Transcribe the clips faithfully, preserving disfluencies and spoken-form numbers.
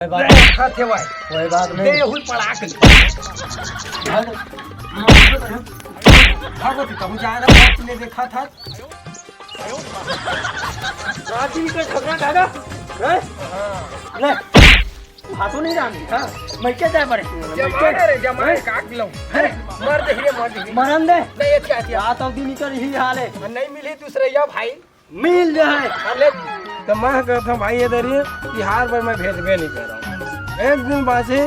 कोई बात नहीं। देखा थे भाई। कोई बात नहीं। दे हुई पड़ा के। भागो। भागो, तू कहूँ जा रहा है, तूने देखा था। राती के झगड़ा धागा, हैं? ले। हाथों नहीं राम जी, हाँ? मैं क्या जाए पड़े? जमाना रे, जमाना, काट लो। अरे, मर दे रे, मर दे। मरन दे। नहीं, अच्छा, अच्छा। रात और दिन निकल यही हाल है। नहीं मिली दूसरे या भाई। मिल जाए। अरे, तो मैं कहता हूँ भाई, इधर ही तिहार पर मैं भेजबे नहीं कर रहा हूँ। एक दिन बासी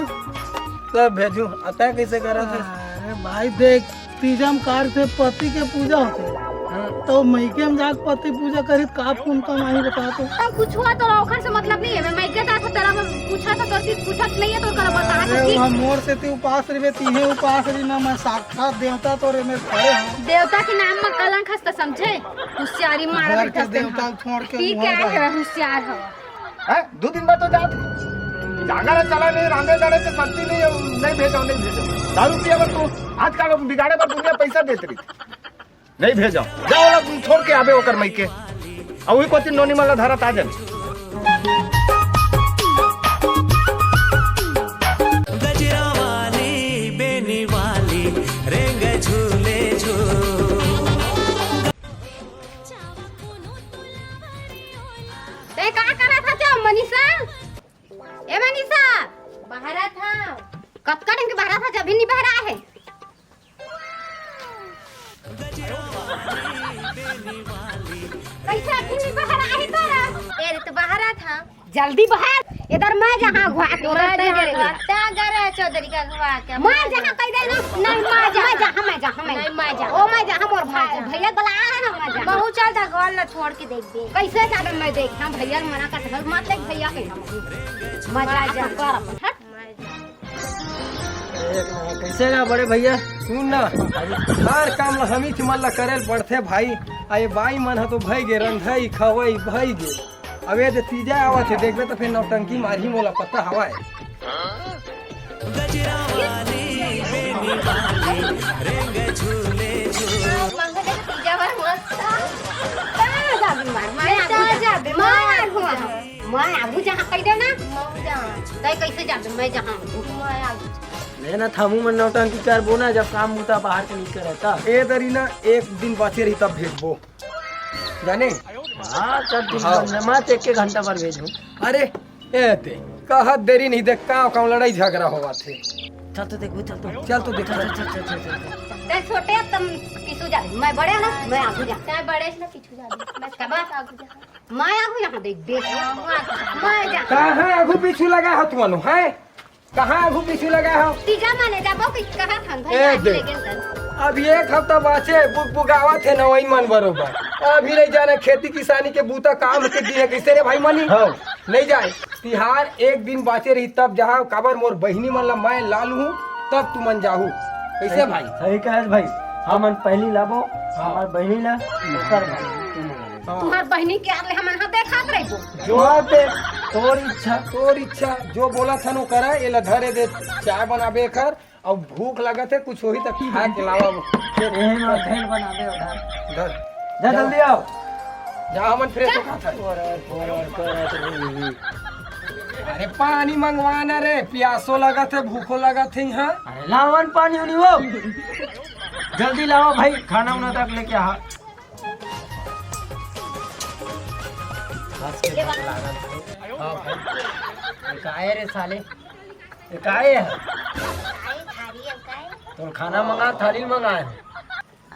तब भेजू। अतः कैसे कर रहा था? अरे भाई देख, तीजा म कार से पति के पूजा होथे। हाँ। तो मइके म जाके पति पूजा करी त का पुन कमाही बता तो। तब कुछ हुआ तो ओखर से मतलब नहीं है। मैं मइके जात हूँ, तेरा मैं पूछा तो तोर चीज पूछत नहीं है तो कर बता अरे तो ठीक। वहाँ मोर से ती उपास रहिबे, तीहे उपास रही ना, मैं साक्षात देवता तो रे में खड़े हूँ। देवता के नाम में कलंक हस्त समझे? होशियारी मार घर के देवता छोड़ के ठीक है, होशियार हो। हैं? दो दिन बाद तो जात जागरा चला नहीं, रांधे दाड़े तो शक्ति नहीं है, नहीं भेजो, नहीं भेजो। दारू पिया बर तू आजकल बिगाड़े बर दुनिया पैसा देत रही। नहीं भेजो, जाओ ना, तुम छोड़ के आबे ओकर मइके। अब वही कोती नोनी मन ला धरत आ जाबे। गजरा वाली, बेनी वाली, रेंग झूले झूल। तैं का करत हस मनीषा? ए मनीषा, बाहर आ था। कतका दिन के बाहर आ था, जब भी नहीं बाहर आए है। कैसे अभी नहीं बाहर आए तो? ए रे, तो बाहर आ था। जल्दी बाहर, इधर मैं जहाँ घुआ के मैं उधर जहाँ तेरे घुआ, ता गरे चौधरी का घुआ के मैं जहाँ कह दे ना, नहीं मैं जहाँ, मैं जहाँ, मैं जहाँ, मैं नहीं, मैं जहाँ। ओ मैं जहाँ, मोर भाई, मैं जहाँ। भैया बुलाया है ना, मैं जहाँ। महू चल जा, घर ला छोड़ के देख दे। कैसे जाबे मैं देख, हम भैया मना कर, मत देख भैया के हम। मैं मैं जहाँ जहाँ। कर अपन, हट। मैं जहाँ। एक ना, कैसे गा बड़े भैया? सुन ना, हर काम ला हम ही मन ला करे ल पड़थे भाई। आ ये बाई मन ह तो भई गे, रंधई खवई भई गे। अब ये दे तीजा आवत हे, देखबे तो फिर नौटंकी मारही मोला, पता हवय। गजरा वाली, बेनी वाली, रेंग झूले झूले। तीजा बर मस्त। कहाँ जाबे मार? मैं आगू जाबे, मैं आगू जाबे। मैं आगू जहाँ कह दे ना। मैं जहाँ। तय कैसे जाबे? मैं जहाँ। मैं आगू। ले ना, थमू मन नौटंकी करबो ना, जब काम बूता बाहर के नहीं करता। ए दरी ना, एक दिन बाचे रही तब भेजबो। जाने? हाँ, चल, तू हाँ। मैं तो एक, एक घंटा बर भेजूँ। अरे, ए दे, कहत देरी नहीं देख, का, का लड़ाई झगड़ा होवत हे। चल तो देखबो, चल तो। चल तो देख। चल, चल, चल, चल, चल, चल। तैं छोटे, अब तुम किसू जा, मैं बड़े ना, मैं आगू जा। तैं बड़े ना, पीछू जा। मैं कब आगू जा? मैं आगू यहाँ देख, देख। मैं जा। कहाँ आगू पीछू लगा हो तुमन, हैं? कहाँ आगू पीछू लगा हो? तीजा माने जाबो कि कहा थन भाई, ए आज दे। ले गेल तन। अब एक हफ्ता बाचे बुक बुक आवत हे ना, वही मन बरोबर। अभी नहीं जाना खेती किसानी के बूता काम के दिन हे, कैसे रे भाई मनी? हाँ। नहीं जाए। तिहार एक दिन बाचे रही तब जहाँ काबर मोर बहिनी मन ला मैं लालू हूँ, तब तुमन जाहू। कैसे भाई? सही कहे भाई, हमन पहली लाबो, हाँ। हमार बहिनी ला, ओकर बाद तुमन ला। हाँ। तुम्हार बहिनी के आले हमन हा देखत रहिबो। जो बात है, तोर इच्छा। तोर इच्छा, जो बोला था नो करा, ये ला धरे दे, चाय बनाबे कर, अब भूख लगत हे, कुछ होही त खा के लावा। एहे मा भेल बनाबे उधर। धर। जा जल्दी आओ। जा हमन fresh होखा था। अरे पानी मंगवाना रे, प्यासो लगत हे, भूखो लगत हे यहाँ। अरे लावन पानी उनी वो। जल्दी लावा भाई, खाना उना तक लेके आ। हाँ भाई। काय रे साले? ये काय हे? तोर खाना मंगा, थाली मंगा हे।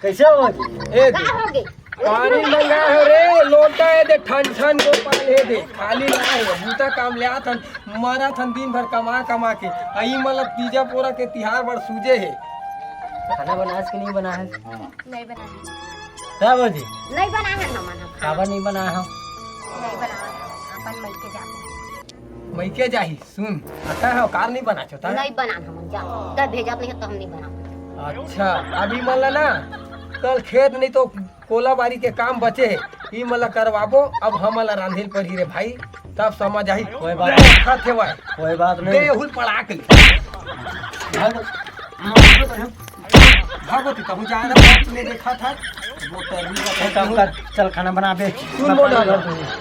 कैसे हो जी? ए दे। का हो गे? पानी मंगा हे रे, लोटा हे दे, ठन ठन को पानी हे दे। खाली ना हे, बूता काम ले आथन, मरा थन दिन भर कमा कमा के। आई मतलब तीजा पोरा के तिहार बड़ सूजे हे। खाना बनास कि नहीं बना हे? नहीं बना। का बाजी? नहीं बना हे ना, मना। काबर नहीं बना हे? नहीं बना। अपन मइके जाबो। मइके जाही, सुन, आता है, कार नहीं बना छोटा। नहीं बना, हम जा। तब भेजत नहीं तो हम नहीं बना। अच्छा, अभी मन ला ना, कल खेत नहीं तो कोला बारी के काम बचे हे, ई मन ला करवाबो, अब हमन ला रांधेल पड़ही रे भाई, तब समझ आही। कोई बात नहीं। खात हे भाई। कोई बात नहीं। दे हुल पड़ा के। भाग। भागो ती, कहूँ जा रहा है, ले देखा था। वो टर्मी का एक काम कर, चल खाना बना बे। सुन मोटल,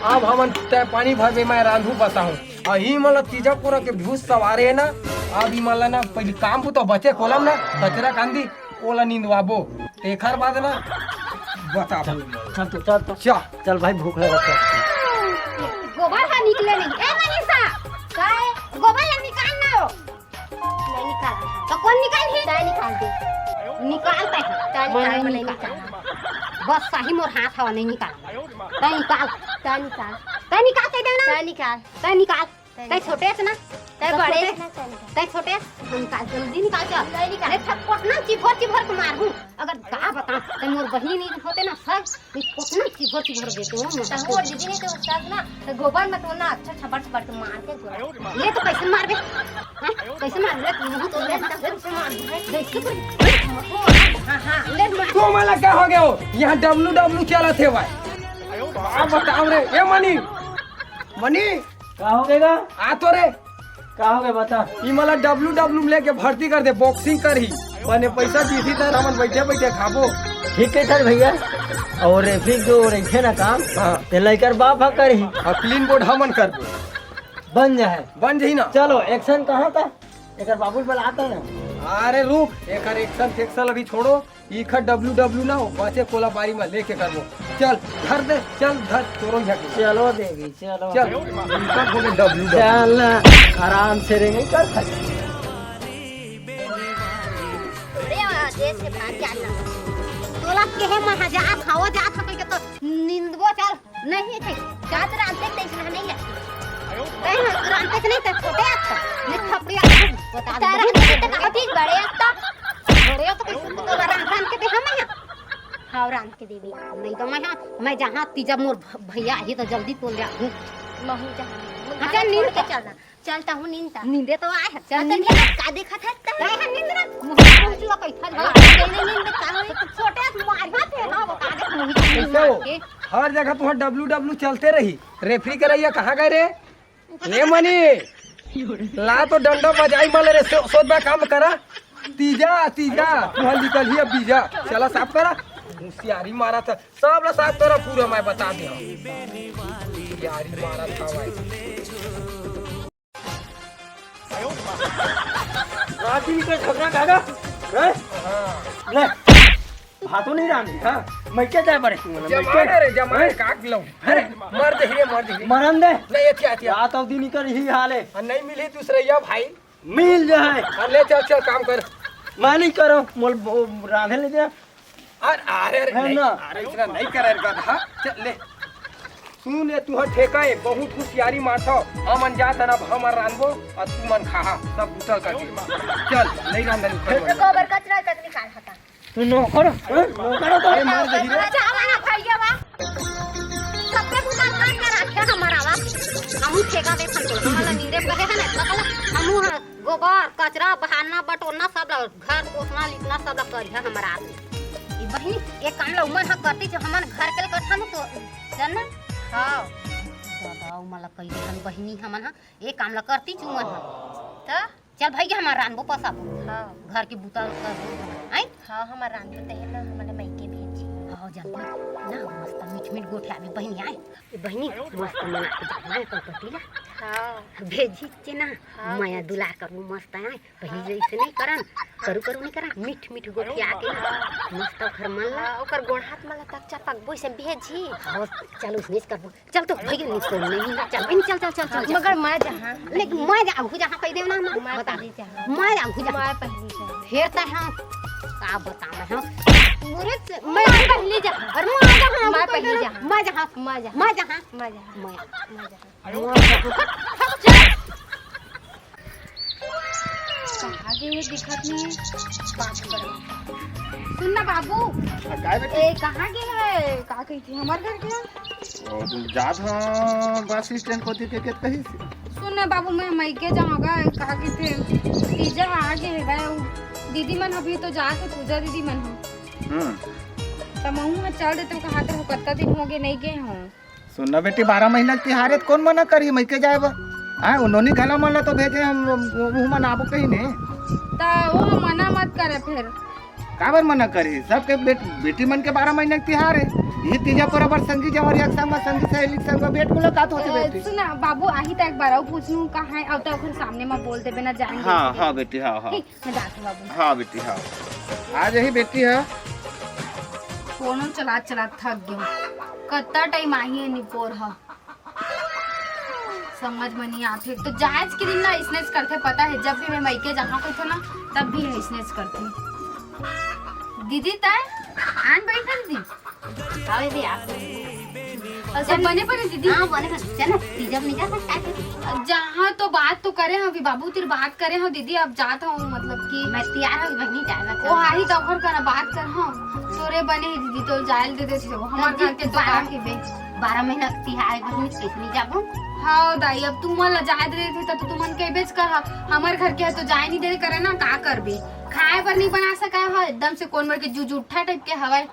अब हमन तय पानी भरबे, मैं रांधू बताहूँ। अही मतलब तीजा पूरा के भूस सवारे है ना, अब ई मला ना पहली काम बुता बचे कोलम ना, कचरा कांदी, ओला निंदवाबो। तेखर बाद ना बता। चल, चल तो, चल तो। चल। चल भाई, भूख लगा है। गोबर हा निकले नहीं। ए मनीषा, काय? गोबर ला निकाल ना हो। नहीं निकाल। तो कौन निकाल ही? तय निकाल दे। निकाल तय। तय मैं निकाल, नहीं मैं नहीं निकाल। निकाल। बस सही मोर हाथ हवा, नहीं निकाल। तय निकाल। तय निकाल। तय निकाल कह देना। तय निकाल। तय निकाल। तय तय निकाल। छोटे से ना। तय तय बड़े छोटे से। ना, तय निकाल। तय छोटे से। निकाल, जल्दी निकाल, चल। नहीं निकाल। अरे, फट, फट ना चिभर चिभर के मारहूँ। अगर का बता, तय मोर बहिनी नहीं होते ना, सर, ये कोतना चिभर चिभर देते हो, मत तहु और दीदी नहीं तो सब ना, तो गोबर में तो ना अच्छा छपड़ छपड़ के मार के गोबर। ले तो कैसे मारबे? हाँ? कैसे मारबे? तू मुंह तो ले, कैसे मारबे? देख के कोई। हाँ, हाँ, ले मार। तो मला का हो गया हो? यहाँ डब्ल्यू डब्ल्यू चलत हे भाई। का बताओ रे, ए मनी, मनी, का हो गया? आ तो रे। का हो गया, बता। ई मला डब्ल्यू डब्ल्यू में लेके भर्ती कर दे, बॉक्सिंग करही। बने पैसा दीही त हमन बैठे बैठे खाबो। ठीक है सर भैया, और रेफरी जो रखे ना काम, हाँ। ते लइकर बाप हा करही। और क्लीन बोर्ड हमन करबो। बन जाए। बन जाही ना। चलो, एक्शन कहाँ था? एकर बाबू बुलाता है ना। अरे रुक, एकर एक्शन फेक्शन अभी छोड़ो। इखर डब्ल्यू डब्ल्यू ना हो, बाचे कोला बारी में लेके करबो। चल, धर दे, चल, धर, तोरो यहाँ के। चलो देवी, चलो। चल, इनका बोले डब्ल्यू डब्ल्यू। चल, आराम से रे, नहीं कर सकते। अरे, देश से बाहर क्या ना? तोला के है, मैं हजार खाओ जात हो, के तो निंदबो, चल। नहीं थे, जात रांधते तेज नहीं है। तै हम रांधते से नहीं, तै छोटे आता। ये थपड़ी आता, बता दे। तारा के तो काफी बड़े आता। बड़े तो कैसे तो रांध, रांध के दे हम यहाँ। हाँ, रांध के देवी। नहीं तो मैं हाँ, मैं जहाँ तीजा मोर भ-, भैया ही तो जल्दी तोल जाऊँ। महू जहाँ। अच्छा, नींद के चलना। चलता हूँ नींद ता। नींदे तो आए है। चल हाँ, तो नींद। नींद का देखा था तै? तै है नींद ना। मुँह में कुछ लो कहीं था। अरे, तेरे नींद में का होई? तो छोटे से मार हाथ है ना, बता दे, मुँह कैसे हो? मार के। हर जगह तुहां डब्ल्यू डब्ल्यू चलते रही। रेफरी करैया कहाँ गए रे? ले मनी, ला तो डंडा बजाई मल रे, सो-, सोच बा काम करा। तीजा, तीजा, तुहां निकल ही अब बीजा। चला साफ करा। होशियारी मारा था, सब ला साफ करा पूरा, मैं बता दे। होशियारी मारा था भाई। राती में कोई झगड़ा कागा? हैं? हाँ। ले, भातो नहीं रांधे, हाँ? मैं क्या जाए बड़े? मैं जमाए क्या? रे, जमाए, हैं? काट लो। अरे, मर दे रे, मर दे रे। मरन दे। नहीं, अच्छा, अच्छा। रात और दिन ही कर यही हाल है। हाँ, नहीं मिली दूसरे या भाई। मिल जाए। हाँ, ले चल, चल, काम कर। मैं नहीं करो, मोल वो रांधे ले जा। अरे, अरे, अरे, है नहीं, ना? अरे, इतना नहीं करे रे गधा। चल, ले। सुन, ये तुहर ठेका है, बहुत होशियारी मारथव। हमन जात हन, अब हमर रांधबो, और तुमन खाहा, सब बुतल करके। चल, नहीं रांधन। गोबर कचरा तक निकाल हटा। तू नौकर, हैं? नौकर हो तो? अरे, मार दे रे। अच्छा, हमारा भैया बा। सबके बुतल करके रखे हमारा बा। हमू ठेका देखन तो, हमारा नींदे कहे है ना, पकड़, हमू हाँ। गोबर, कचरा, बहारना, बटोरना, सब ला, घर पोछना, लिपना, सब ला करिहा हमर आदमी। ई बहिनी, एक काम ला उमन ह करती, जो हमन घर के लिए करथन तो, जानना? हाँ। दादा, उमन ला कही हम बहिनी हमन ह, एक काम ला करती जो उमन ह। त? चल भाई, के हमार रानबो पसाबो। हाँ। घर के बुता कर दो, हैं? हाँ, हमार रानबो तहे ना, हमन ला मइके भेजी। हाँ, जल्दी। ना, मस्त मीठ मीठ गोठियाबे बहिनी आए। ए बहिनी, मस्त मना के जाना है अपन पति ला। हाँ। भेजी के ना, हाँ, मया भेजी। दुलार करबो मस्त आए। पहली जैसे नहीं करन, करू करू नहीं करन, मीठ मीठ गोठिया के ना, मस्त ओखर मन ला। हाँ, ओकर गोड़ हाथ मन ला तक चपकबो से भेजी। हाँ, चल उसने से करबो। चल तो भैया नहीं सुन नहीं ना, चल बहन, चल, चल, चल, चल, चल। मगर मैं जहाँ लेकिन मैं जा, आगू जहाँ कह देव ना, मैं मैं बता। पहली जहाँ। मैं आगू जहाँ। मैं पहली जहाँ। फिर तय हाँ, का बता मैं हाँ। पूरे से, मैं पहली जहाँ। और मैं जहाँ, मैं पहली जहाँ। मैं जहाँ। मैं जहाँ। मैं जहाँ। मैं, मैं जहाँ। कहाँ गे हे दिखत नहीं? बात करो। सुन ना बाबू। हाँ, काय बेटी? ए, कहाँ गे हे? का कही थी हमार घर के? ओ, जात हाँ बस स्टैंड कोती के, के कही थी? सुन ना बाबू, मैं मइके जाऊँगा, का कही थी? तीजा आ गे हे भाई, दीदी मन अभी तो जात हे, पूजा दीदी मन हो। हम्म। त महू हाँ चल देते, कहा तो कत्ता दिन हो गे नहीं गे हो। सुन ना बेटी, बारह महीना के तिहार हे, त कौन मना करही मइके जाए बर? हाँ, उन्होंने घला मन ला तो भेजे, हम वो, वो मन आबो कही ने। त वो मना मत करे फिर। काबर मना करही? सबके बेट-, बेटी मन के बारह महीना के तिहार हे। इही तीजा पर अबर संगी जवरिया के संग म, संगी सहेली के संग म भेंट मुलाकात होथे अ, बेटी। सुना बाबू, आही त एक बार अउ पूछनू का हे, अउ त ओखर सामने म बोल देबे ना, जान हाँ, देबे। हाँ बेटी, हाँ, हाँ। ठीक, मैं जात हूँ बाबू। हाँ बेटी, हाँ। आ जाही बेटी, हाँ। फोन चलात चलात थक गेंव। कत्ता टाइम आही हे निपोर ह। समझ में नहीं आथे। तो जायज के दिन ना अइसनेच करथे, पता हे, जब भी मैं मइके जाहूं कहिथे ना, तब भी अइसनेच करथे। दीदी, तैं आन बइठ ना दीदी। अउ दीदी, आप अउ सब बने बने दीदी? हाँ, बने बने। चल ना, तीजा में नहीं जा सकता है? जाहूं तो बात तो करे हंव, अभी बाबू तीर बात करे हंव दीदी, अब जात हंव, मतलब कि मैं तियार हंव बहिनी, जाए ला ओ चल। आही तो ओखर करा बात करहूं। तोरे बने हे दीदी, तो जाए ल दे देथे, हमार तो घर के तो बारह का के बे। बारह महीना के तिहार हे बहिनी, कइसे नहीं जाबो? हाँ दाई, अब तुमन ला जाए दे देथे त तो तुमन कहिबेच करहा, हमर घर के ह तो जाए नहीं दे करे ना, का करबे? खाए बर नहीं बना सका ह, एकदम से कोन बर के जुजुट्ठा टाइप के हवय।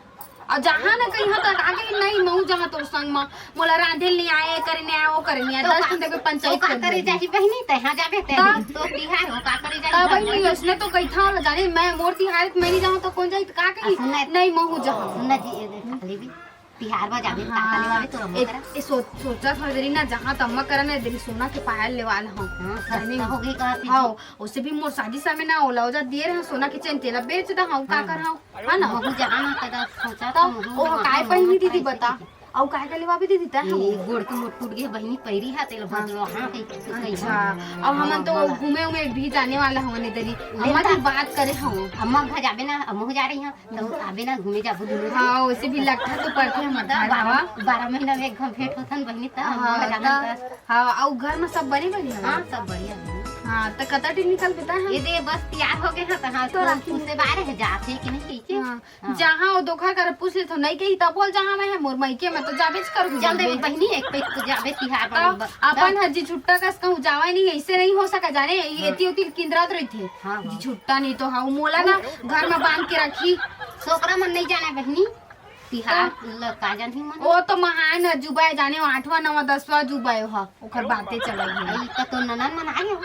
अउ जाहूं ना कहिहूं त आगे नहीं, महूं जाहूं तोर संग म, मोला रांधे ल नहीं आए, करे नहीं आए, वो करे नहीं आए, तो दस का, दिन तक पंचायत तो का कर करे लेबे। जाही बहिनी, तैं हा जाबे, तैं तब तो तिहार हो, का करे जाही तब घर बहिनी, में? अइसने तो कहिथा ला जाने, मैं मोर तिहार त मैं नहीं जाहूं त कोन जाही, त का कही? सुन ना, नहीं, महूं जाहूं। सुन ना जी, ए, ए, खाली भी तिहार बर जाबे, का करे हाँ। जाबे तोर अम्मा ए, करा? ए, सो-, सोचत हव दरी ना, जाहूं त अम्मा करा ना, दरी सोना के पायल लेवा लेहूं। हाँ, सस्ता हो गे का फिर? हाँ, ओसे भी मोर शादी समय ना ओला ओजा दिए रहे सोना के चेन, तेला बेच दहूं, का हाँ। करहूं, है ना? महूं जाहूं ना, तेला सोचा तो तो महूं ओह जाहूं, काय पहिनी दीदी, बता? अउ काय का लेवाबे दीदी, तैं ए, गोड़ के मोर टूट गे बहिनी, पैरी हा, तेला हाँ। बदलो, हाँ, कहीं कुछ कहीं अच्छा, हाँ। अब हमन तो हाँ। घूमे उमे भी जाने वाला हवन इधर ही। ले अम्मा ता। से बात करे हूँ। अम्मा घर जाबे ना, अम्मा जा रही हैं। तो आबे ना घूमे जाबो दुनों झन। हाँ, वैसे भी लट्ठा तो पड़थे हमर घर बारह, हवा। बारह महीना में एक घन भेंट होथन बहिनी, त हाँ, हम जाना त, बस। हाँ, अउ घर में सब बने बने हवे? हाँ, सब बढ़िया बहिनी। हाँ, त कतक दिन निकल बेटा हम? ये दे बस तियार हो गे हैं, त हाँ, तो तो राखी पूछे बारे है जात है कि नहीं कहिके। हाँ, हाँ। जहाँ वो दोखर कर पूछ ले तो नहीं कही, तब बोल जहाँ मैं है मोर मइके में तो जाबेच करूँ चल दे बहिनी, एक पे तो जाबे तिहार तब बर। अपन हर जी छुट्टा कस कहूँ जावा नहीं, ऐसे नहीं हो सका जाने, ये हाँ। एती ओती किंदरात रही थे। हाँ, हाँ। जी छुट्टा नहीं तो हाँ, मोला ना घर में बांध के रखी। सोकरा मन नहीं जाने बहिनी, तिहार तो ल का जानही मन। वो तो महान अजूबा है, जाने वो आठवां, नवां, दसवां अजूबा है, हाँ, ओकर बातें चल रही है। आई त तो ननन मन आए हो?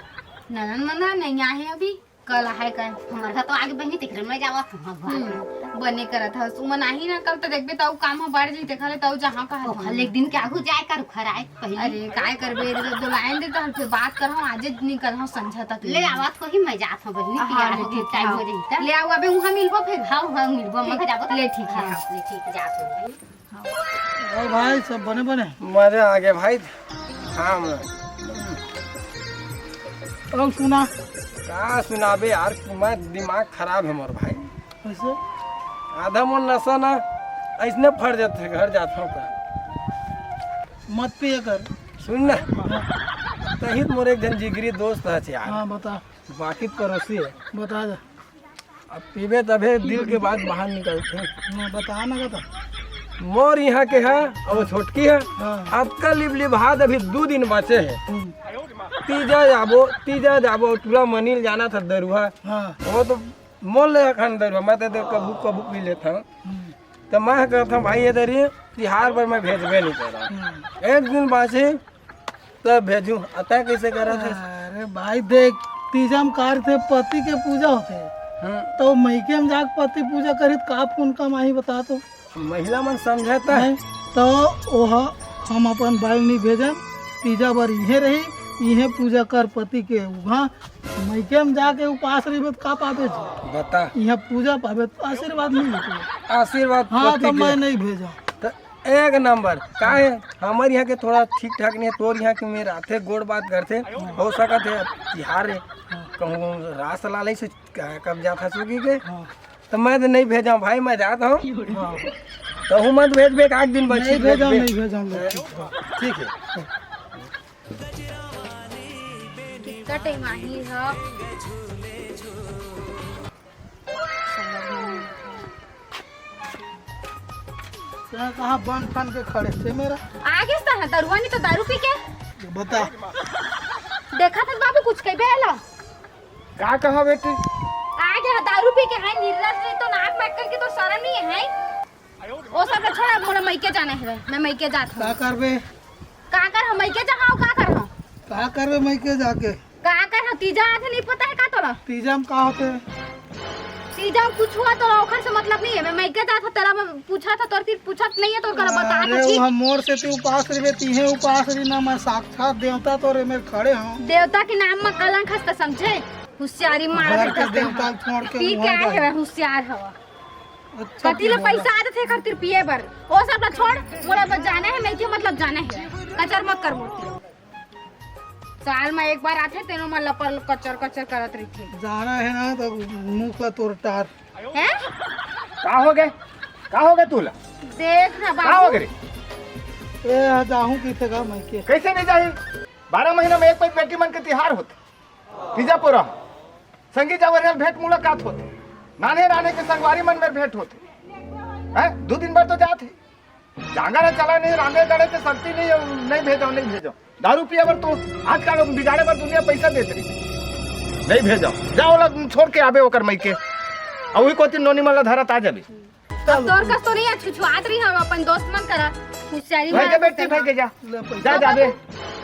ननन मन नहीं आए अभी, कल आए कल। हमर घर तो आगे बहिनी, तेकरे में जावा था, हाँ, बात हम्म, में। बने करत हस, उमन आही ना कल तो देखबे, ताऊ काम ह बढ़ जाई, तेखा ले ताऊ जहाँ कहा ओ, था। हर एक दिन के आगू जाए कर खराए। पहले। अरे, काय करबे, एदे तो लाइन देता हन, फिर बात करहूँ, आजे निकलहूँ संझा तक। ले आवत होही, मैं जात हूँ बहिनी, हाँ, तैयार ले हो ठीक टाइम है। हो जाही त। ले आऊ, अबे उहाँ मिलबो फिर। हाँ, हाँ, मिलबो, ठीक, मखा जाबो त। ले ठीक है। हाँ, ले ठीक, जात हूँ बहिनी। और भाई, सब बने बने? मजा आ गया भाई। हाँ, मैं। और सुना? का सुनाबे यार, मैं दिमाग खराब है मोर भाई। कैसे? आधा मोर नशा ना, ऐसने फट जाते घर जाता हूँ का। मत पिए कर। सुन ना, तही तो मोर एक जन जिगरी दोस्त है यार। हाँ, बता। बाकी पड़ोसी है। बता जा। अब पीबे तभे दिल के बात बाहर निकलथे। हाँ, बता ना, बता। मोर यहाँ के है, अब वो छोटकी है। हाँ। अतका लिबलिबहा त अभी दू दिन बचे है। हम्म। तीजा जाबो, तीजा जाबो, टूरा मनी ल जाना था दरुहा। हाँ। वो तो मोर ले खान दरुहा, मैं तो कभू कभू पी लेता हूँ। हम्म। त मैं कहत हूँ, भाई, ये दरी तिहार बर मैं भेजबे नहीं करत। हम्म। एक दिन बाँचे, तब भेजूँ। अतः कैसे करत हस? अरे भाई, देख, तीजा म का रथे, पति के पूजा होथे। हम्म। तो मइके म जाके पति पूजा करही, त का पुन कमाही, बता तो। महिला मन समझत हैं। तो ओह, हम अपन बाल नहीं भेजन, तीजा बर इहे रही, इहे पूजा कर पति के उहाँ, मइके म जाके उपास रहिबे त का पाबे जी? बता। इहाँ पूजा पाबे त आशीर्वाद मिलथे। आशीर्वाद हाँ, पति तो के। मैं नहीं भेजा। त एक नंबर। का है? हमर यहाँ के थोड़ा ठीक ठाक नहीं है, तोर यहाँ के मेर आथे, गोड़ बात करथे, हो सकत है तिहार रे। हाँ। कहूँ रास लाले से कब्जा था चुकी के। हाँ। त मैं तो नहीं भेजा भाई, मैं जात हूँ। हाँ। तहूँ मत भेजबे, एक आध दिन बची नहीं भेजा, भेजबे। नहीं भेजा, नहीं। ठीक है। कितना टाइम आही ह? तैं कहाँ बन ठन के खड़े से मेरा? आगे से है दरुआ नहीं तो दारू पी के। बता। देखा था बाबू कुछ कह बेला। का कहा बेटी? आगे है दारू पी के है, निर्लज नहीं तो नाक मार करके तो शर्म नहीं है। ओ सब ल छोड़ा, मोला मइके जाना है, मैं मइके जात हूँ। का करबे? का कर हम मइके जाहूँ, का कर हम? का करबे मइके जाके? का कर हम तीजा आथे नहीं पता है का तोला? तीजा म का होथे? तीजा कुछ हुआ तो ओखर से मतलब नहीं है। मैं मइके जात हँव, तेला मैं पूछत हँव, तोर फिर पूछत नहीं है, तोर करा बता अरे, तो ठीक। वो हम मोर से तू उपास रहिबे, तीहे उपास रही ना, मैं साक्षात देवता तोरे मेर खड़े हँव। देवता के नाम में कलंक हस त समझे, होशियारी मारत घर के हस देवता तैं। छोड़ के पी के आए हवे, होशियार हवा। अच्छा कति ले पैसा आथे खातिर पिए बर, ओ सब ला छोड़, मोला बस जाना है, मैं के मतलब जाना है, कचर मत कर मोर। साल में एक बार आथे, तेनो में लपर कचर कचर करत रहिथे। जाना है ना तो मुंह का तोर टार। हैं? का हो गे? का हो गे तोला? देख ना का हो बाबू। गे रे? ए, जाहूं कइसे गा मइके? कइसे नहीं जाही? बारह महीना में एक पइत बेटी मन के तिहार होथे। तीजा पोरा संगी जावरिया भेंट मुलाकात होथे। नान्हे नान्हे के संगवारी मन में भेंट होथे। हैं? दू दिन बर तो जात हे। जांगर ह चला नहीं, रांधे गड़े के शक्ति नहीं, नहीं भेजो, नहीं भेजो। दारू पिए बर तो आजकल बिगाड़े बर दुनिया पैसा देत रही। नहीं भेजो, जाओ ला छोड़ के आबे ओकर मइके। अउ उही कोती नोनी मन ला धरत आ जाबे। अब तोर कस तो नहीं, छुछुआत रही हम अपन दोस्त मन करा। होशियारी भाई के मार बेटी, भाई के जा। ले पैसा। जा जाबे।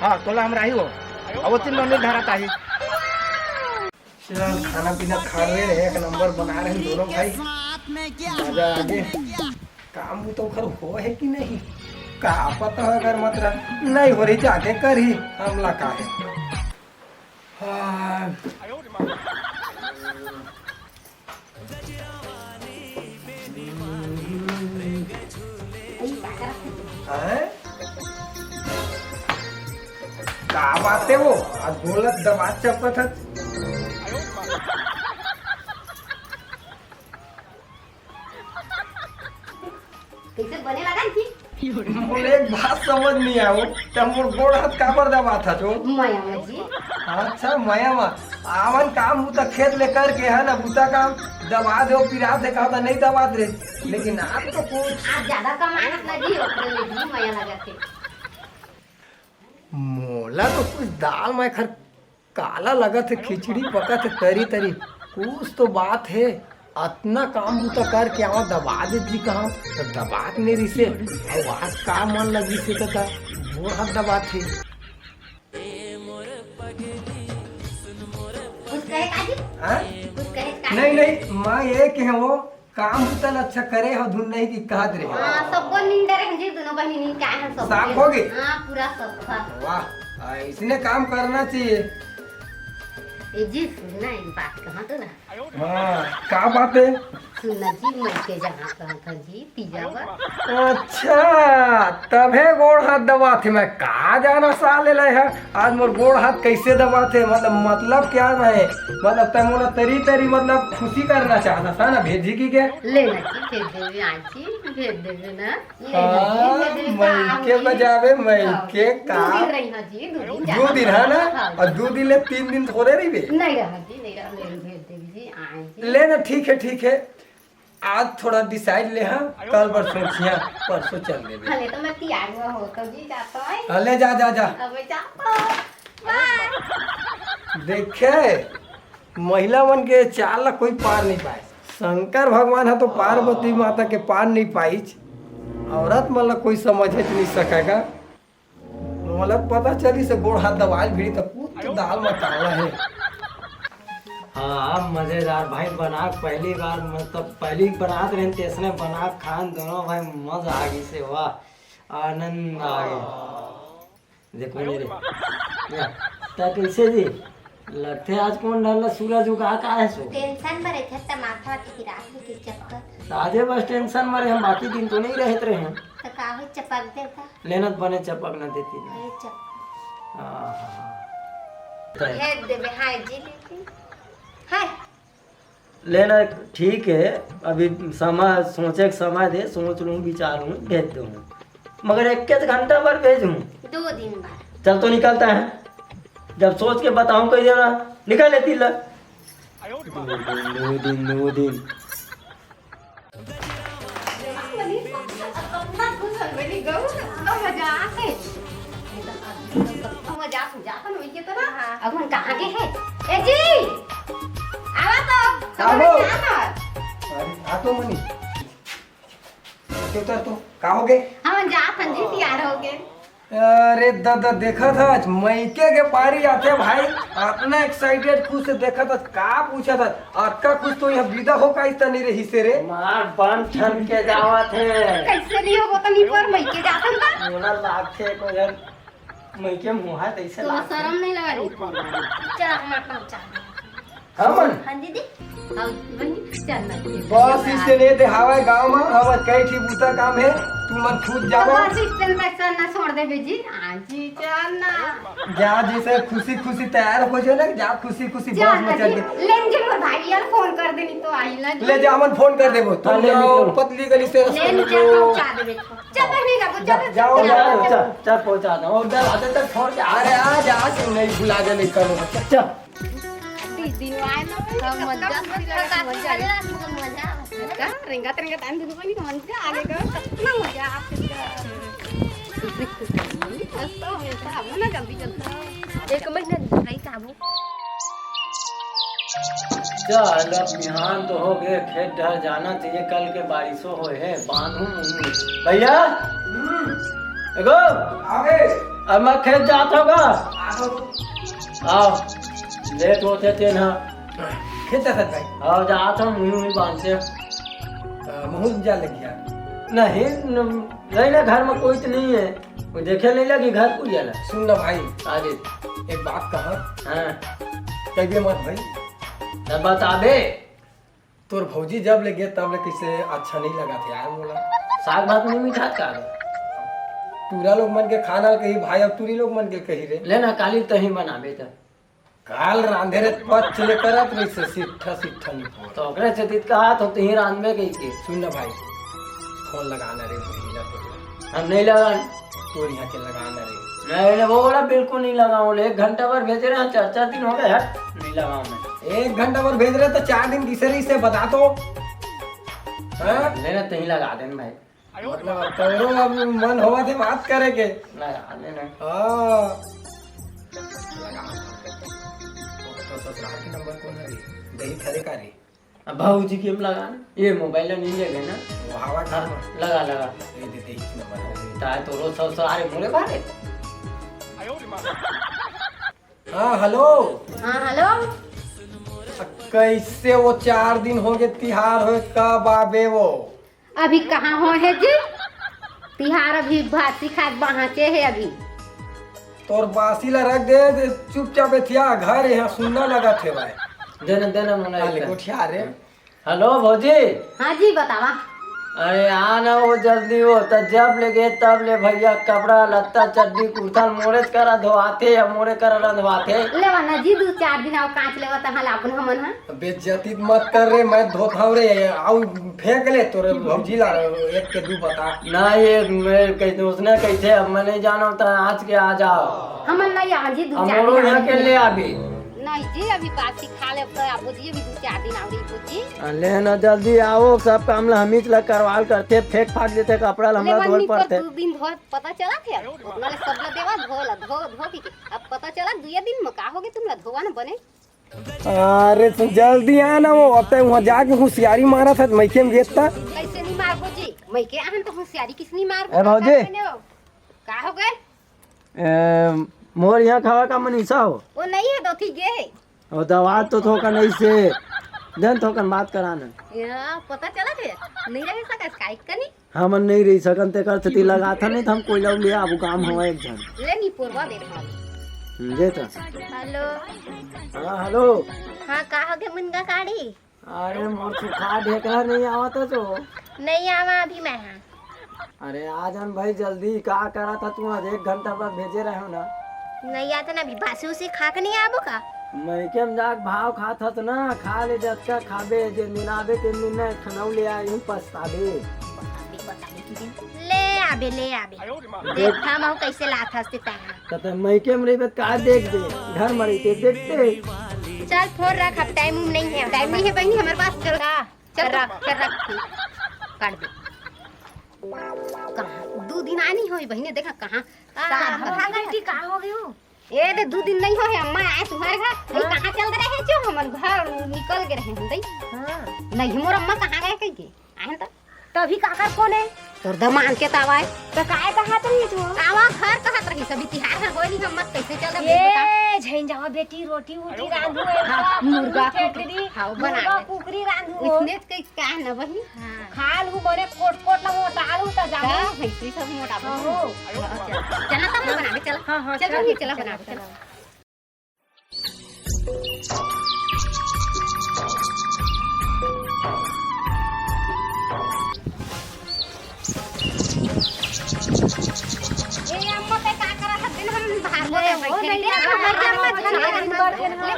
हाँ, तोला हम राही हो। अब ओती नोनी धरत आही। चल, खाना पीना खा रहे हैं, एक नंबर बना रहे हैं दोनों भाई। मजा आ गए। काम तो ओखर हो है कि नहीं, का पता हो, अगर मतलब नहीं हो रही, जाके कर ही हमला का है। हाँ। हैं? का बात है वो? आज बोलत दबा चपत है। कइसे बने लगा जी? मोला एक बात समझ नहीं आवो, त मोर गोड़ हाथ काबर दबात हस ओ? मया में जी। अच्छा, मया में। आवन काम बुता खेत ले करके है ना, बुता काम दबा दे, पिरात हे, कहा था नहीं दबात रे। लेकिन आप तो कुछ आप ज्यादा कमाए हस ना जी, ओकरे ले जी मया लगा थे। मोला तो कुछ दाल में खर काला लगत हे, खिचड़ी पकत हे तरी तरी। कुछ तो बात हे, अतना काम बुता करके आवा, दबा दे जी कहा, तो दबात नहीं रिसे। अउ आज का मन लगी से तो ता गोड़ हाथ दबात हे। कुछ कहे का जी? हाँ? कुछ कहे का? नहीं, नहीं, मैं ये कहे वो काम बुता ल अच्छा करे हो, धुन नहीं की कहत रहे। हाँ, सबको नींद रहे जी, दोनों बहिनी नींद के आए हैं सब। साफ हो गए? हाँ, पूरा सब, हाँ। वाह, ऐसने काम करना चाहिए। ए जी, सुन ना, एक बात कहा तो ना। हाँ, का बात है? सुन ना जी, मैं के जहाँ कहा था जी, पिया बा। अच्छा, तभे गोड़ हाथ दबात हे, मैं का जाना साले ले है। आज मोर गोड़ हाथ कैसे दबात हे? मतलब, मतलब क्या रहे? मतलब, तै मोला तरी तरी, मतलब, खुशी करना चाहता था ना, भेजी की के? ले ना जी, भेज देवे आज जी, भेज देवे ना। ले ना जी, हाँ, भेज देवे, मइके बजावे, मइके हाँ, का? दू दिन रही, हाँ जी, दू दिन दू दिन, है ना? हाँ। और दू दिन ले तीन दिन थोड़े रहिबे? नहीं रहा जी, नहीं रहा, ले भेज देवे जी, आए जी। ले ना, ठीक है, ठीक है। आज थोड़ा decide ले, हाँ, कल बर सोचिया, परसों चल देबे। भले तो मैं तैयार हुआ हो, तो जी जाता है। हाँ, ले जा, जा, जा। अब मैं जाता हूँ। Bye। देखे, महिला मन के चाल ला कोई पार नहीं पाए। शंकर भगवान ह तो पार्वती माता के पार नहीं पाइच, औरत मन ला कोई समझ नहीं सकेगा। मोला पता चलिस हे गोड़ हाथ दबाए ल भिड़ी त कुछ तो दाल म काला हे। हाँ, मजेदार भाई, बना के पहली बार, मतलब पहली बनात रहेन तइसने बना के खान दोनों भाई, मजा आ गइस हे, वाह, आनंद आ गइस। देखो मेरे, या, त कइसे जी? लगथे आज कोन डहर ले सूरज उगा के आए हे सो। Tension म रहिथे त माथा वाथे पिरात हे के चक्कर। त आजे बस tension म रहे, हम बाकी दिन तो नहीं रहत रहे हैं। त का होय, चपक देता। ले ना त बने चपक ना देती ना। ए चपक। हाँ, हाँ, हाँ। भेज देबे, हाँ जी, लेकिन। हाँ। ले ना, ठीक है, अभी समय, सोचे के समय दे, सोच लूँ, विचार लूँ, भेज दूँ। मगर एक के घंटा बर भेजूँ। दो दिन बाद। चल तो निकलता है, जब सोच के बताऊँ कह देना, निकल लेती ला। दो दिन, दो दिन, दो दिन। अब हम कहाँ गए हैं? ए जी, आवा तो, का हो? अरे, आ तो मनी। उतर तो, का हो गए? हम जात हन जी, तैयार हो गए। अरे ददा, देखत हस, मइके के पारी आथे भाई, अतना excited खुश से देखत हस, का पूछत हस, अतका खुश तो इहाँ बिदा हो का इतना नहीं रहिसे रे। मार बन ठन के जावत हे। कइसे नहीं हो, वो तो नहीं पर मइके जाथन का। मोला लागथे को यार, मइके मुहा तइसे तो लागथे। शरम नहीं लगा रही। चल, हमार पहुंचा दे। हमन? हाँ दीदी। आओ बहिनी, चल ना। बस स्टैंड ये देहावय गांव म, हमर कई ठी बूता काम हे, तुमन खुद जावव। बस स्टैंड तक चल ना, छोड़ दे बेजी। हाँ जी, चल ना। जा जइसे खुशी खुशी तैयार हो जाओ ना, जा खुशी खुशी चल बस में ना चढ़ जी। के। लेन जी, मोर भाई यार फोन कर देनी तो आई ना जी। ले जा, हमन फोन कर देबो। हाँ, तुम ले जाओ, निकलो। पतली गली से लेन रस्ता जा, निकलो। पहुंचा देबे। चल बहिनी, जाओ, जा, चल, जाओ, चल, जाओ, चल। चल, चल, पहुंचा दो। और डर आते तक छोड़ के, अरे आ जा, आज नहीं भुला दे, नहीं करो। चल। तीस दिन आए ना, हम मजा, मजा, मजा, मजा। का? रेंगत, रेंगत आन दुनो बहिनी, मजा आ गया, कितना मजा आप। बस तो हमेशा आबो ना, जल्दी, जल्दी। एक महीना नहीं, काबू। चल, अब बिहान तो हो गए, खेत डहर जाना चाहिए, कल के बारिशो होए है, बांधू मुंगू। भैया, एगो, आवे। अब मैं खेत जात होगा। आओ। लेट होते तेन ह। खेत जात भाई। हाँ, जात हूँ, मुंगू ही बांधते। अ, मुंगू जा लग गया। नहीं, न-, नहीं ना, घर में कोई तो नहीं है, वो देखे नहीं लगी घर को गया। सुन ना भाई, आगे। एक बात कहा। हाँ। कहिए मत भाई। तब बताबे। तोर भौजी जब ले गे तब ले कइसे अच्छा नहीं लगा थे यार मोला। साग भात नहीं मिठात का? टूरा लोग मन के खाना ल कही भाई, अब टूरी लोग मन के कही रे। ले ना, काली तही बनाबे त। काल रांधे रे पच ले करत रहिसे, सिट्ठा सिट्ठा नहीं फोड़। तो ओकरे से तित कहा तो तही रांधबे कही के। सुन ना भाई, फोन लगाना रे भौजी ला तो। हम नहीं लगान। तोर यहाँ के लगाना रे। नहीं, नहीं, वो वाला बिल्कुल नहीं लगाऊं। एक घंटा भर भेजे रहे, चार, चार दिन हो गए, हट, नहीं लगाऊं मैं। एक घंटा भर भेज रहे तो चार दिन किसे रही से बता तो। हाँ? लेना तही लगा देन भाई। मतलब अब करो, अब मन होवा थे बात करे के। लगा लेना। हाँ। तो ससुराल के नंबर कौन है? दही खरे का रे? अब भौजी के हम लगा, ये मोबाइल ला नहीं लेबे ना। वो हवा हाँ, घर में। लगा, लगा। ये दे, दे, इस नंबर है। ताय तो रोज सौ, सौ आ रहे मोरे बारे। हाँ, हेलो। हाँ, हेलो। कइसे वो चार दिन हो गए तिहार होए, कब आबे वो? अभी कहाँ हो हे जी? तिहार अभी बासी खात बाँचे हे अभी। तोर बासी ला रख दे, दे चुपचाप एथिया घर यहाँ सुन्ना लगत हे भाई। देना, देना, मोला हाँ, ले, एक गोठिया रे। हेलो भौजी। हाँ जी, बतावा। अरे आ ना वो जल्दी हो, त जब ले गे तब ले भैया कपड़ा लत्ता चड्डी कुर्ता मोरेच करा धोआथे या मोरे करा रंधवाथे। लेवा ना जी, दू चार दिन आओ कांच लेवा तहाँ लाबन हमन हा। बेइज्जती मत कर रे, मैं धोत हव रे, आउ फेंक ले तोरे भौजी ला एक के दू बता। ना ये मैं कहते उसने कैसे, अब मैं नहीं जाना था, आज के आ जाओ। हमन नहीं आवन जी, दू अब चार मोरो दिन यहाँ के आवन। ले आबे। नहीं जी, अभी बासी खा ले तो आबो जी, अभी दू चार दिन आव रही जी। आ, ले ना जल्दी आओ, सब काम ला हमीच ला करवाल करथे, फेंक फाक देथे कपड़ा ला, हमला लेवन धोल निकर पड़थे। दू दिन धोए पता चला थे, उतना ले सब ला देवा धो ला, धो, धो पी के। अब पता चला दुए दिन में का होगे, तुम ला धोवा न बने। अरे तो जल्दी आ ना वो, अब तक वहाँ जाके होशियारी मारा था, मैं केम गेत था। कैसे नहीं मारबो जी? मैं के आहन तो होशियारी किस नहीं मारबो? ए भौजी। का कहने हो? का हो गए? ए, मोर यहाँ खावा का मनीषा हो? वो नहीं है, दोथी गे है। और दवा तो थोका नहीं से, जन थोकन बात कराना। या, पता चला थे? नहीं रह सकस काइक कनी? हमन नहीं रही सकन, तेकर सेती लगाथन, नहीं तो हम कोई लोग ले आबू, काम हवा एक झन। ले नी पोरवा दे भाई। हम्म, दे तो। हेलो। हाँ, हेलो। हाँ, का हो गे मुनगा काढ़ी? अरे, मोर सुखा ढेकरा नहीं आवत है तो। नहीं आवा अभी मैं, हाँ। अरे, आ जान भाई जल्दी, का करा था तू आज एक घंटा बाद भेजे रहे हो ना। नहीं आता ना, अभी बासी उसी खा के नहीं आबो का? मैं के हम जाके भाव खात हस ना, खा ले जतका खाबे, जे दिन आबे तेन दिन ना, एक ठन अउ ले आ, यूं पछताबे। बताबे, बताबे कि दिन। ले आबे, ले आबे। देखा महू कैसे लात हस ते तैं। त तैं मइके म रहिबे त का देख दे, घर म रहिते देखते। चल फोन रख, अब टाइम उम नहीं है, टाइम नहीं है बहिनी हमारे पास। चल का? चल रख, चल रख। काट दे। कहाँ? दू दिन आनी होई बहिनी, देखा कहाँ? का? का हो गई? बेटी, का हो गई हो? ए दे, दू दिन नहीं हो है अम्मा आए तुम्हारे घर। भाई हाँ। कहाँ चल रहे हैं जो हमन घर निकल के रहे हम दई। हाँ। नहीं मोर अम्मा कहाँ गए कह के? आए तो। तभी काकर फोन है? तोर दमांद के तावा हे। त काय कहत रही तू? आवा घर कहत रही, सभी तिहार घर होय नहीं, हम मत कैसे चल रही बता? ए, झइन जावा बेटी, रोटी उटी रांधू, हाँ, मुर्गा कुकरी, हाँ, बना मुर्गा ले। कुकरी रांधू। इसने के का न बहिनी? हाँ। खा लू बने कोट कोट ला मोटा लू त जाबो। का भैंसी सब मोटा हाँ, बहू। हो। चला तब ना बनावे, चला। हाँ, हाँ, चल चला, बहिनी, चला चला, बनावे, चला। चला। ए, अम्मा, ते का करत हस? दिन हम बाहर ले, होते ओ, बैठे नहीं, रहे। हम बाहर ले, बैठ,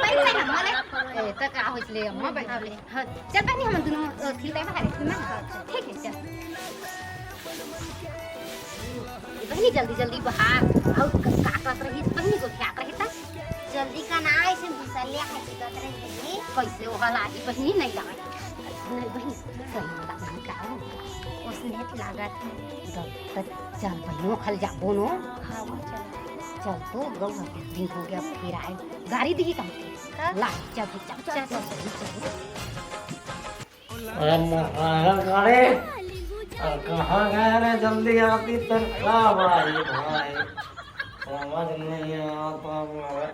बैठ, ले। ए, त का होइस ले, अम्मा, बैठ ले। हाँ, चल बहिनी, हम दुनों, अ, खिलते बाहर, है ना? ठीक है, चल। बहिनी, जल्दी, जल्दी बाहर। अउ क-, का करत रही, बहिनी, गोठियात रही त? जल्दी का ना, ऐसे भूसा ले, हाथी करत रही बहिनी। कैसे ओहा लागी, बहिनी, नहीं लागी। नहीं, बहिनी, सही में लागी का? ओसने लागत हे। चल, त चल बहिनी, ओखल जाबो नो। हाँ, वो चल। चल तो, गौ दिन हो गया, फिर आए। गाड़ी दिही का? का? ला, चल, चल, चल, चल, चल, चल। चल, चल। अरे मोहारा करे, अब कहाँ गए रे? जल्दी आती तो का भाई, भाई, समझ नहीं आता हमारा।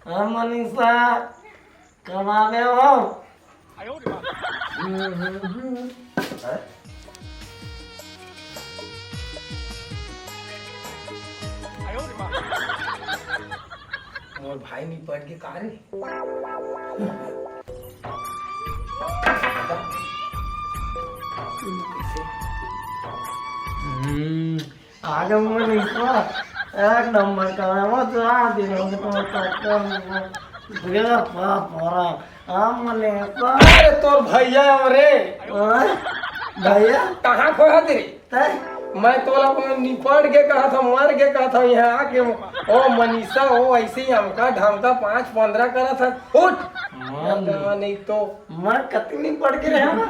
हाँ, मनीषा, कब आ गए हो? हम्म, हम्म, हम्म। हैं? मोर भाई निपट के का रे? हम्म, आ गया मोर निपा। एक नंबर का है, वो तो आ दिन हो गए, तो, तो, तो, तो, गया पाप हो रहा। हाँ, मने, अरे, तोर भैया हमरे। हाँ? भैया? कहाँ खोया तेरे? तै? मैं तोला अपन निपट के कहा था, मर के कहा था, यहाँ आके, ओ मनीषा, ओ ऐसे ही हमका ढमका पाँच पन्द्रह करा था। उठ! मान। नहीं तो। मैं कतनी पढ़ के रहा ना?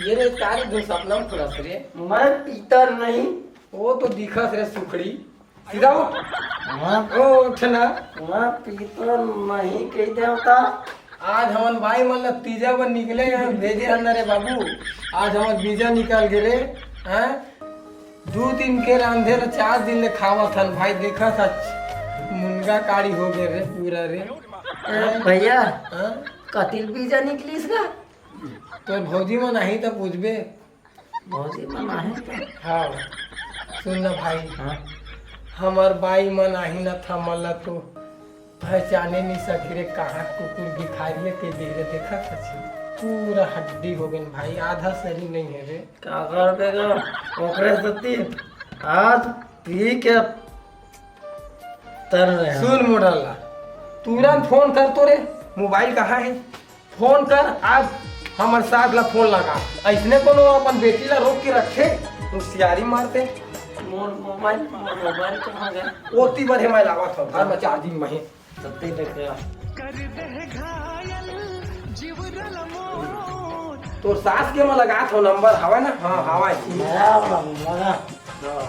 ये रे, तारे दो सपना में खुलस रे। मैं पीता नहीं। वो तो दिखस रे सुखड़ी। सीधा उठ। हाँ। ओ, उठ ना। हाँ, पीता नहीं कही देवता। आज हमन बाई मन ला तीजा बर निकले हन, भेजे हन ना रे बाबू। आज हमर बीजा निकल गे रे। हैं? दू दिन के रांधे ला चार दिन ले खावत हन भाई, देखत हच मुनगा काड़ी हो गे रे पूरा रे। ए, भैया, हाँ? कतिल बीजा निकलिस का? तोर भौजी मन आही त पूछबे। भौजी मन आही त? हाँ, सुन ना भाई। हाँ? हमर बाई मन आही न त हमन ला तो पहचाने नहीं सकी रे, कहाँ कुकुर भिखारी के दे रे, देखत हच पूरा हड्डी हो गइन भाई, आधा शरीर नहीं है रे। का करबे गा? ओकरे सेती आज पी के तर रहे हैं। सुन मोटल्ला, तुरंत फोन कर तो रे, मोबाइल कहाँ है? फोन कर, आज हमर सास ला फोन लगा। ऐसने कोनो अपन बेटी ला रोक के रखे, होशियारी मारते। मोर मोबाइल, मोर मोबाइल कहाँ गया? ओती बर हे, मैं लावत हूँ, घर में चार्जिंग में है। सत्ती टका। तोर सास के म लगात हो नंबर, हवय ना? हाँ, हवय। नया वाला लगा। हाँ,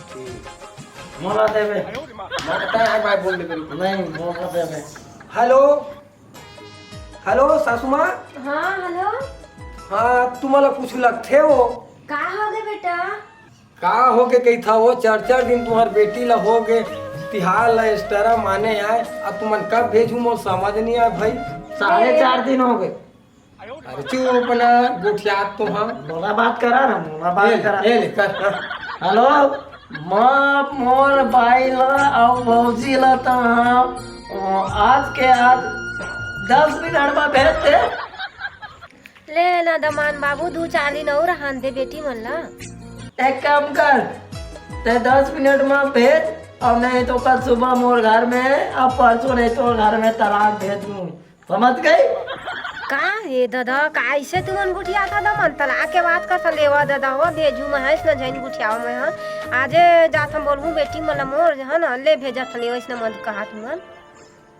ठीक। मोला देबे। मैं तो तैं आय बाय बोल दे करूँ। नहीं, मोला देबे। हेलो, हेलो, सासू माँ। हाँ, हेलो। हाँ, तुम्हारा कुछ लगथे हो? का हो गए बेटा? का होगे कहिथा वो, चार चार दिन तुम्हार बेटी ला होगे, तिहार ला एक्स्ट्रा माने आय, अब तुमन कब भेजू मोर समझ नहीं आय भाई। साढ़े चार दिन होगे। अरे चुप ना, गोठियात तो हम। मोला बात करा ना, मोला बात ए ले, करा। ए ले, कर। हेलो, माँ मोर बाई ला अउ भौजी ला त हम, ओ, आज के आज दस मिनट में भेज दे। ले ना दमान बाबू, दू चार दिन अउ रहन दे बेटी मन ला। एक काम कर, तैं दस मिनट में भेज, अउ नहीं तो कल सुबह मोर घर में, अउ परसों नहीं तो घर में तलाक भेज दूँ, समझ गई? का हे ददा, का ऐसे तुमन गोठियाथा दमान? तलाक के बात करथा, लेवा ददा हो, भेजू मैं, हइस न झइन गोठियाव मैं, हाँ। आजे जाथन बोलहूँ बेटी मन ला मोर, है ना, ले भेजत हन, वइसने मत कहा तुमन।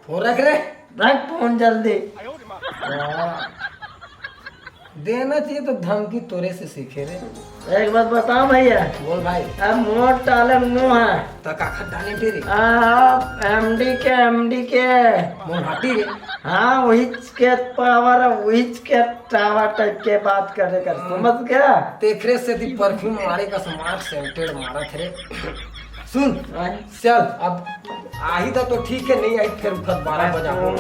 फोन रख रे। रख फोन जल्दी। हाँ। देना चाहिए तो धमकी तोरे से सीखे रे। एक बात बताओ भैया। बोल भाई। अब मोर talent नो है। तो काखर talent है रे? आप एमडी के, एमडी के। मोर हाटी रे। हाँ, वही के पावर, वही के टावर टाइप के बात करे कर, समझ गया? तेखरे से ती परफ्यूम मारे का स्मार्ट सेंटेड मारत रे। सुन, हाँ। चल अब आही था तो ठीक है, नहीं आई फिर उठत बारह बजा हो।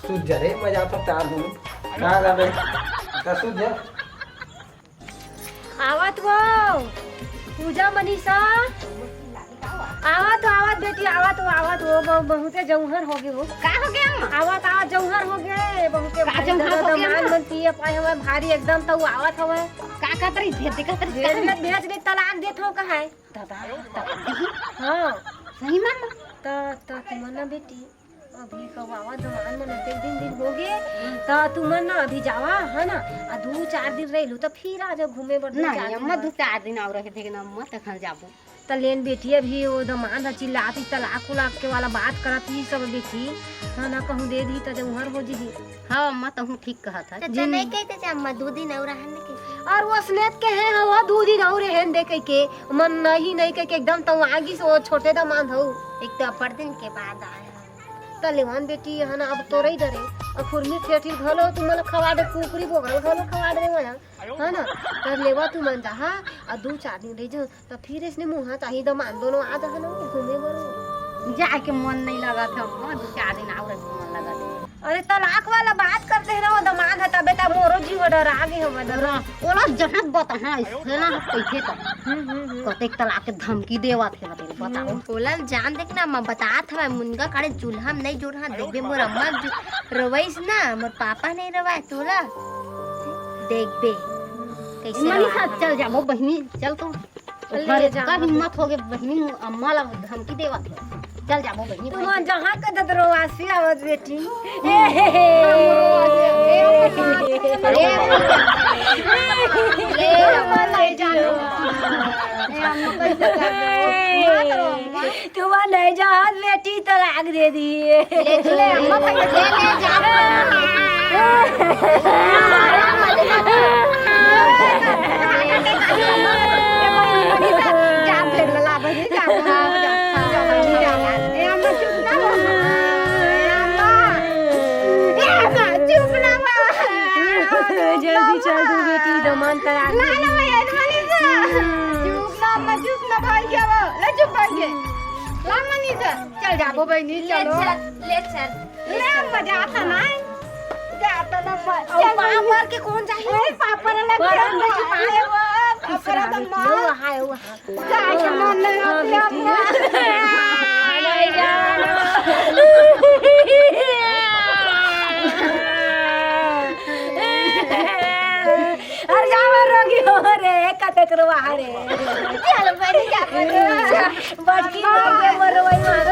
सुत जा रे, मैं जाता तैयार हूँ। कहाँ जाबे? का सुत जा। आवत वो पूजा मनीषा। आवत हो, आवत बेटी, आवत हो, आवत हो। बहु-, बहुते जौहर हो गे हो। का हो गया अम्मा? आवत, आवत जौहर हो गे। बहुते का भारी जौहर हो गया दमांद अम्मा? मन पिए पाए हवय भारी एकदम, त उ आवत हवय। का कहत रही? भेज दे, कहत रही, भेज दे, भेज दे, तलाक देत हो कहाय। दादा, तलाक देही? हाँ। सही में? त, त तुमन ना बेटी, अभी कवावा दमान मन अतेक दिन, दिन हो गे, त तुमन ना अभी जावा, है ना? आ दू चार दिन रह लू, त फिर आ जाओ घूमे बर दू नहीं, चार दिन अम्मा, बाद। दू चार दिन और रह देना अम्मा, तखन जाबो। त लेन बेटी, अभी वो दमांद ह चिल्लात ही, तलाक उलाक के वाला बात करत ही सब बेटी, है ना? कहूँ दे दी त जौहर हो जी। हाँ अम्मा, तहूँ ठीक कहत हस। त जिन- नहीं कहते जा अम्मा, दू दिन और रहन दे कहिके। और वो असनेत के हैं, हाँ, वो दू दिन और रहन दे कहिके। मन नहीं, नहीं कहिके एकदम तंग आगी से वो छोटे दमांद हो। एक तो अब्बड़ दिन के बाद आए हैं। त लेवान बेटी, है ना, अब तोरई डरे। अब खुरमी ठेठी घलो, तुमन खवा दे, कुकरी बोगल घलो खवा दे, वहाँ। है ना? त लेवा तुमन जाहा, आ दू चार दिन रह जा। त फिर इसने मुहा चाही दमांद दोनों आ जाहन घूमे बर। जाए के मन नहीं लगत है, वहाँ दू चार दिन और रहे के मन लगत है। अरे तलाक वाला बात करते हैं ना, वो दमांद है, तबे त मोरो जीव डरा गे हमर डरा। ओला जहाँ बताहा, इसने ना कहिथे त। हम्म, हम्म, हम्म। कतेक तलाक के धमकी देवत हे, बताओ। हम्म, ओला जान देख ना, मैं बतात हवय, मुनगा काड़े चूल्हा में नहीं जोरहा, देखबे मोर अम्मा जो रवैस ना, मोर पापा नहीं रवाय, तोला देखबे कैसे मनीषा, रवाय। चल जाबो बहिनी, चल तो। ले ओकर जा, का हिम्मत हो गे बहिनी, अम्मा ला धमकी देवत हे। चल जाबो बहिनी, तुमन जहाँ के ददरो आसी आवत बेटी। ए, हे, हे। ए, अम्मा, ले जानो। ए, अम्मा, कैसे जानो? मत रो, अम्मा। तुमन नहीं जात बेटी तलाक दे दी। ले, ले, अम्मा, ले, ले, जा। जा, फिर ला, बहिनी, जा, जा, जा, जा, बहिनी, जा। ए, अम्मा, चुप ना रहो। ए, अम्मा। ए, अम्मा, चुप ना रहो। जल्दी चल तू बेटी, दमान तैयार ना, ना, भैया, मनीषा। चुप ना, अम्मा, चुप ना, भाई, क्या हुआ? ले, चुप, भाई, के। ला, मनीषा, चल जाबो, बहिनी, ले चलो। चल, ले चल। ले, अम्मा, जाता ना। जाता ना, अम्मा। अउ चल, पापड़ के कौन चाहिए? अरे, पापड़ अलग से, पापड़ अलग से। अरे, वो, पापड़ अलग से। वो, हाय, वो, हाय। जाए के मन नहीं होते अम्मा। नहीं जानो। अरे जावा रोगी हो रे, कते करो रे। चल बड़ी जा बड़ी। बड़की रोगी मरवाई मार।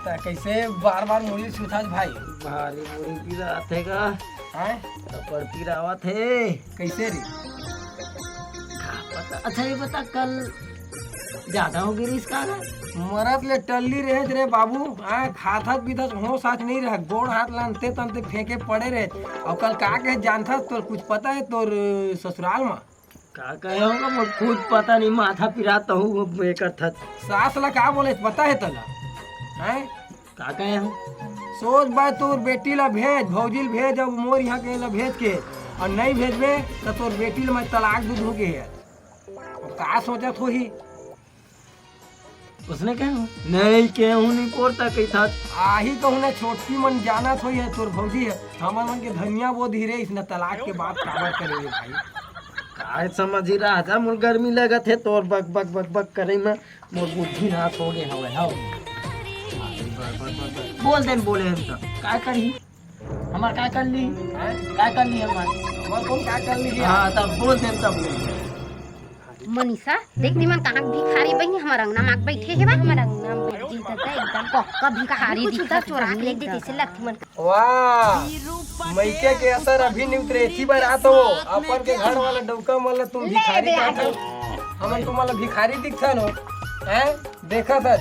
त कैसे बार बार मुड़ी सुथास भाई? भारी मुड़ी पीरा आथे का? हैं? कपड़ पीरा आवत हे। कैसे रे? का पता। अच्छा ये बता, कल ज्यादा हो गे रिहिस का गा? मरत ले टल्ली रहेच रे बाबू। आ, खाथस पीथस होश आच नहीं रह, गोड़ हाथ ला अंते तंते फेंके पड़े रहे। अउ कल का कहे जानथस, तोर कुछ पता है तोर ससुराल मा? का कहे होगा, मोर खुद पता नहीं, माथा पिरात हूँ, वो ये करथस। सास ला का बोले, पता है तला? हैं? का कहे हो? सोच भाई, तोर बेटी ला भेज, भौजी ला भेज, अब मोर यहाँ के ला भेज के, अउ नहीं भेजबे त तोर बेटी ला मैं तलाक दे दूँ के हे। अब का सोचत होही? उसने कहे हो? नहीं, केहू नहीं पोरता कही था। आही कहूँ ना, छोटकी मन जानत होही है, तोर भौजी है, हमन मन के धनिया वो धीरे इसने तलाक के बात काबर करे रे भाई? काय समझ ही रहा था, मोर गर्मी लगत है तोर बक बक बक बक करे में। मोर बुद्धि नाश हो गे हवय, हव। बोल देन, बोले हन त। काय करही? हमार काय कर ली? हैं? काय कर ली हमार? हमार कौन काय कर ली? हाँ, तब बोल देन, तब बोल देन। मनीषा, देख निमन कहाँ भिखारी बहिनी हमर अंगना माग बैठे हे बा। हमर अंगना में बैठ जी दादा एकदम पक्का भिखारी कुछ दिखत उधर चोरा के बहिनी ले दादा। जैसे लगती मन वाह, मइके के असर अभी नहीं उतरे, एती बर आत हो। अपन के घर वाला डउका मन ल तुम ले भिखारी बे, कहत हो, हमन तुमन ल भिखारी दिखथन हो, हैं? देखत हस,